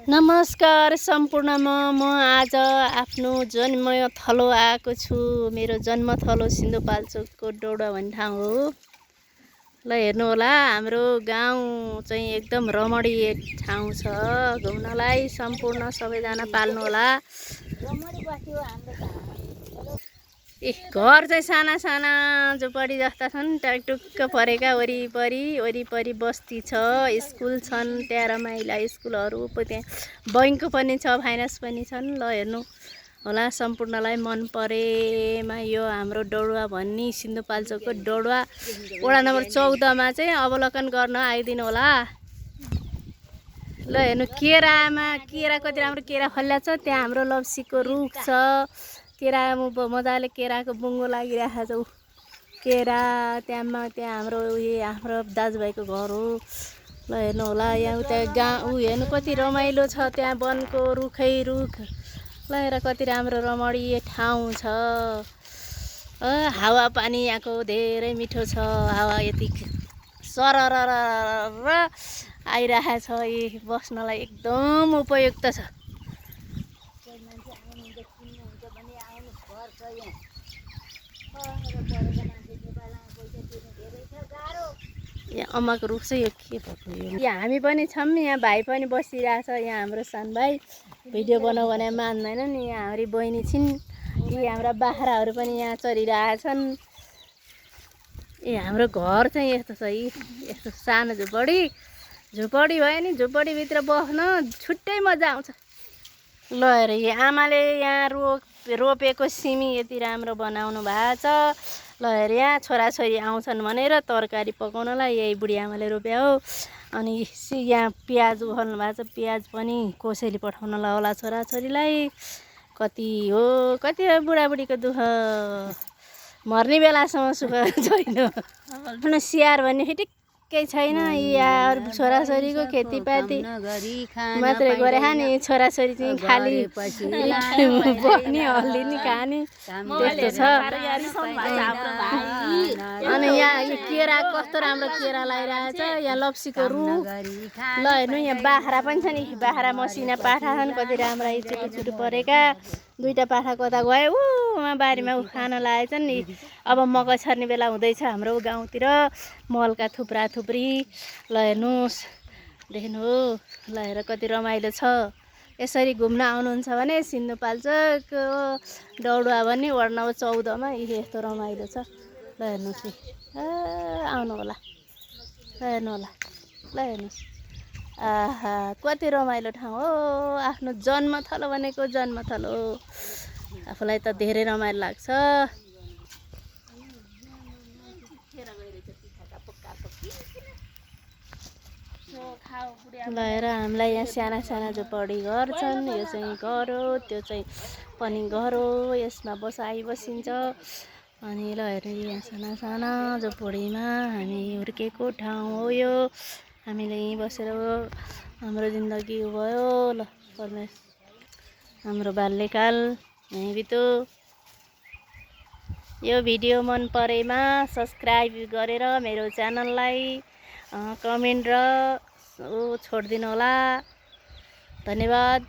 नमस्कार सम्पूर्णमा म आज आफ्नो जन्मथलो आएको छु। मेरो जन्मथलो सिन्धुपाल्चोकको डोडा भन्ने ठाउँ हो। ल हेर्नु होला, हाम्रो गाउँ चाहिँ एकदम रमणीय ठाउँ छ। घुम्नलाई सम्पूर्ण सबैजना पाल्नु होला। घर चाहिँ साना साना झोपडी जस्ता छन्, टुक्क परेका वरिपरि बस्ती छ, स्कुल छन्, त्यहाँ रमाइला स्कुलहरू, त्यहाँ बैङ्क पनि छ, फाइनेन्स पनि छन्। ल हेर्नु होला सम्पूर्णलाई मन परेमा यो हाम्रो डोडुवा भन्ने सिन्धुपाल्चोकको डोडुवा वडा नम्बर 14मा चाहिँ अवलोकन गर्न आइदिनु होला। ल हेर्नु, केरा कति राम्रो केरा फल्या छ। त्यहाँ हाम्रो लप्सीको रुख छ, केरा मजाले केराको बुङ्गो लागिरहेको छ। केरा त्यहाँ हाम्रो हाम्रो दाजुभाइको घर हो। ल हेर्नु होला, यहाँ उता गाउँ हेर्नु कति रमाइलो छ, त्यहाँ वनको रुखै रुख। ल हेर कति राम्रो रमणीय ठाउँ छ। हावा पानी यहाँको धेरै मिठो छ। हावा यति सरर आइरहेको छ, बस्नलाई एकदम उपयुक्त छ। यहाँ अम्माको रुख चाहिँ यो के भएको, यहाँ हामी पनि छौँ, यहाँ भाइ पनि बसिरहेछ। यहाँ हाम्रो सानो भाइ भिडियो बनाऊ भने मान्दैनन्। यहाँ हाम्री बहिनी छिन्, यी हाम्रा बाख्राहरू पनि यहाँ चरिरहेछन्। हाम्रो घर चाहिँ यस्तो छ, यस्तो सानो झुपडी भयो नि, झुपडीभित्र बस्न छुट्टै मजा आउँछ। ल हेर, आमाले यहाँ रोपेको सिमी यति राम्रो बनाउनु भएको छ। ल हेर, यहाँ छोराछोरी आउँछन् भनेर तरकारी पकाउनलाई यही बुढी आमाले रोप्या हो। अनि यहाँ प्याज उखाल्नु भएको छ, प्याज पनि कसैले पठाउनलाई होला छोराछोरीलाई। कति हो बुढाबुढीको दुःख, मर्ने बेलासम्म सुख छैन। आफ्नो स्याहार भन्ने फिटिक्कै छैन। यार छोराछोरीको खेतीपाती मात्रै गरे नि, छोराछोरी चाहिँ खालि बस्ने हल्लिने खाने त्यस्तो छ। अनि यहाँ केरा कस्तो राम्रो केरा लगाइरहेछ। यहाँ लप्सीको रुख। ल हेर्नु, यहाँ बाख्रा पनि छ नि, बाख्रा मसिना पाठा छन्, कति राम्रा चुटु परेका। दुईटा पाठा कता गए, उहाँ बारीमा खान लागेछन् नि। अब मकै छर्ने बेला हुँदैछ हाम्रो गाउँतिर, मलका थुप्री। ल हेर्नुहोस्, देख्नु हो। ल हेर कति रमाइलो छ। यसरी घुम्न आउनुहुन्छ भने सिन्धुपाल्चोक डौडुवा भन्ने वडा नम्बर 14मा यस्तो रमाइलो छ। ल हेर्नुहोस्, आउनु होला। ल हेर्नु होला, ल हेर्नुहोस्। आहा, कति रमाइलो ठाउँ हो। आफ्नो जन्मथलो भनेको जन्मथलो हो। आफूलाई त धेरै रमाइलो लाग्छ। ल हेर, हामीलाई यहाँ साना साना झोपडी घर छन्। यो चाहिँ घर हो, त्यो चाहिँ पनि घर हो। यसमा बसिन्छ। अनि ल हेर, यहाँ साना साना झोपडीमा हामी हुर्केको ठाउँ हो यो। हामीले यहीँ बसेर हाम्रो जिन्दगी भयो। ल हाम्रो बाल्यकाल यहीँ बित्यो। यो भिडियो मन परेमा सब्सक्राइब गरेर मेरो च्यानललाई कमेन्ट र छोडिदिनु होला। धन्यवाद।